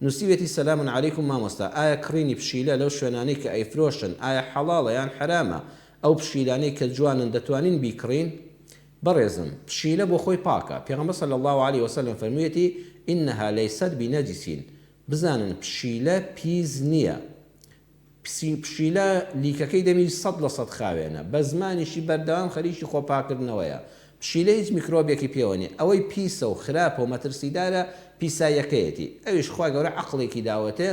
نوسیویەتی سلام علیکم مامۆستا ئایا کڕینی پشیلە لەو شوێنانەی کە ئەیفرۆشن ئایا حەڵاڵە یان حەرامە ئەو پشیلانەی کە جوانن دەتوانین بیکڕین؟ بەڕێزم پشیلە بۆ خۆی پاکە پێغەمبەر صلی اللە علیە وسلم فەرموویەتی انها لیست بنجس بزانن پشیلە پیس نیە پشیلە لیکەکەی دەمی 100% خاوێنە، بە زمانیشی بەردەوام خەریکی خۆ پاکردنەوەیە. پشیلە هیچ میکرۆبێکی پێوە نیە. ئەوەی پیسە و خراپە و مەترسیدارە پیساییەکەیەتی. ئەویش خوای گەورە عەقڵێکی داوەتێ،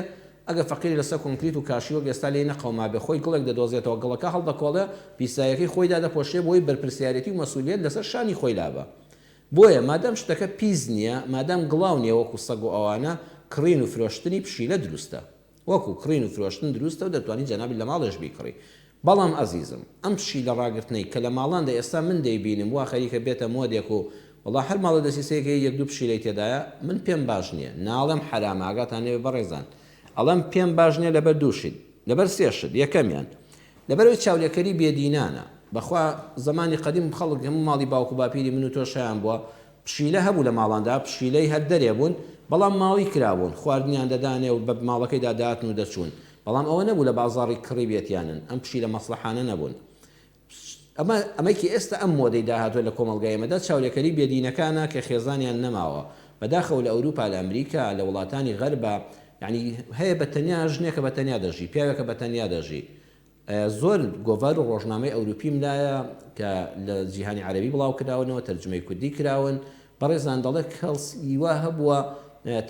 ئەگەر فەقیری لەسەر کۆنکریت و کاشی وەک ئێستا لێی نەقەومابێ خۆی گڵێک دەدۆزێتەوە گڵەکە هەڵدەکۆڵێ پیساییەکەی خۆی دادەپۆشێ بۆی بەرپرسیارێتی و مەسولیەت لەسەر شانی خۆی لابا. بۆیە مادام شتەکە پیس نیە، مادام گڵاو نیە وەکو سەگ و ئەوانە، کڕین و فرۆشتنی پشیلە دروستە. وەکو کڕین و فرۆشتن دروستە و دەتوانی جەنابت لە ماڵێش بیکڕی بەڵام ئەزیزم ئەم پشیلە ڕاگرتنەی کە لە ماڵاندا ئێستا من دەیبینم وا خەریکە بێتە مۆدێک و وەڵا هەر ماڵە دەسیسەیەک هەیە یەک دوو پشیلەی تێدایە من پێم باش نیە ناڵێم حەرامە ئاگاتان لێبێ بەڕێزان ئەڵێم پێم باش نیە لەبەر دوو شت لەبەر سێ شت یەکەمیان لەبەرئەوەی چاولێکەری بێدینانە بەخوا زەمانی قەدیم خەڵک هەموو ماڵی باوک و باپیری من و تۆش هەیان بووە پشیلە هەبوو لە ماڵاندا، پشیلەی هەر دەرێ بوون، بەڵام ماڵی کرابوون، خواردنیان دەدانێ و بە ماڵەکەیدا دەهاتن و دەچوون، بەڵام ئەوە نەبوو لە بازاڕی کڕیبێتیانن، ئەم پشیلە مەسڵەحانە نەبوون. ئەمە، ئەمەی کە ئێستا ئەم مۆدەی داهاتووە لە کۆمەڵگای ئێمەدا، چاولێکەری بێدینەکانە کە خێزانیان نەماوە. بەداخەوە لە ئەوروپا، لە ئەمریکا، لە وڵاتانی غەربا، یەعنی هەیە بە تەنیا ژنێکە بە تەنیا دەژی، پیاوێکە بە تەنیا دەژی. زۆر گۆڤار و ڕۆژنامەی ئەوروپیم لایە کە لە جیهانی عەرەبی بڵاو کراونەوە، تەرجومەی کوردی کراون. بەڕێزان دەڵێ کەسی وا هەبووە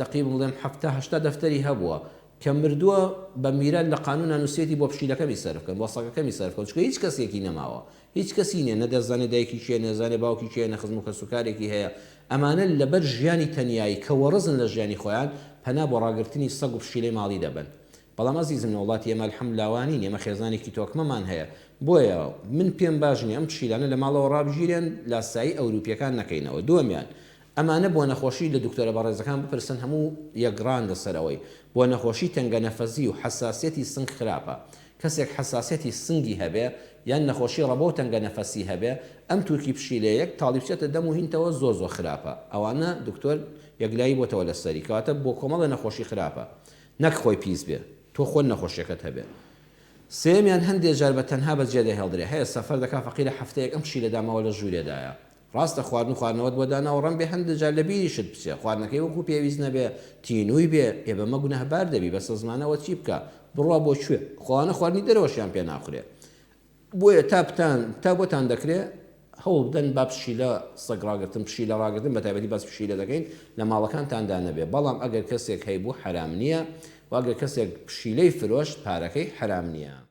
تەقریبەن بڵێم 70 80 دەفتەری هەبووە کە مردووە بە میرات لە قانونا نووسیەتی بۆ پشیلەکەمی سەرف کەن، بۆ سەگەکەمی سەرف کەن، چونکە هیچ کەسێکی نەماوە، هیچ کەسی نییە، نە دەزانێ دایکی کێیە، نە دەزانێ باوکی کێیە، نە خزم و کەسوکارێکی هەیە. ئەمانە لەبەر ژیانی تەنیایی کە وەڕزن لە ژیانی خۆیان، پەنا بۆ ڕاگرتنی سەگ و پشیلەی ماڵی دەبەن. بەڵام ئەزیزم لە وڵاتی ئێمە الحمدللە وا نین ئێمە خێزانێکی تۆکمەمان هەیە بۆیە من پێم باش نیە ئەم پشیلانە لە ماڵەوە ڕابگیرێن لاسایی ئەوروپیەکان نەکەینەوە دووەمیان ئەمانە بۆ نەخۆشی لە دکتۆرە بەڕێزەکان بپرسن هەموو یەکڕان لەسەر ئەوەی بۆ نەخۆشی تەنگەنەفەزی و حەساسیەتی سنگ خراپە کەسێک حەساسیەتی سنگی هەبێ یان نەخۆشی ڕەبۆ و تەنگەنەفەسی هەبێ ئەم تورکی پشیلەیە یەک تاڵی بچێتە دەم و هینتەوە زۆر زۆر خراپە ئەوانە دکتۆر یەکلایی بۆتەوە لەسەری کەواتە بۆ کۆمەڵێ نەخۆشی خراپە نەک خۆی پیس بێ تۆ خۆت نەخۆشیەکەت هەبێ سێیەمیان هەندێ جار بە تەنها بە جێ دەهێڵدرێ هەیە سەفەر دەکا فەقیرە هەفتەیەک ئەم پشیلە داماوە لە ژوورێدایە ڕاستە خواردن و خواردنەوەت بۆ داناوە ڕەنبێ هەندێ جار لە بیریشت بچێ خواردنەکەی وەکو پێویست نەبێ تینووی بێ ئێ بەمە گوناهبار دەبی بەسە زمانەوە چی بکا بڕوا بۆ کوێ خۆوانە خواردنی دەرەوەشیان پێ ناخورێ بۆیە تا بتان تا بۆتان دەکرێ هەوڵ بدەن با پشیلە سەگ ڕاگرتن پشیلە ڕاگرتن بە تایبەتی باس پشیلە دەکەین لە ماڵەکانتاندا نەبێ بەڵام ئەگەر کەسێک هەیبوو حەرام نییە و ئەگەر کەسێک پشیلەی فرۆشت پارەکەی حەرام نییە.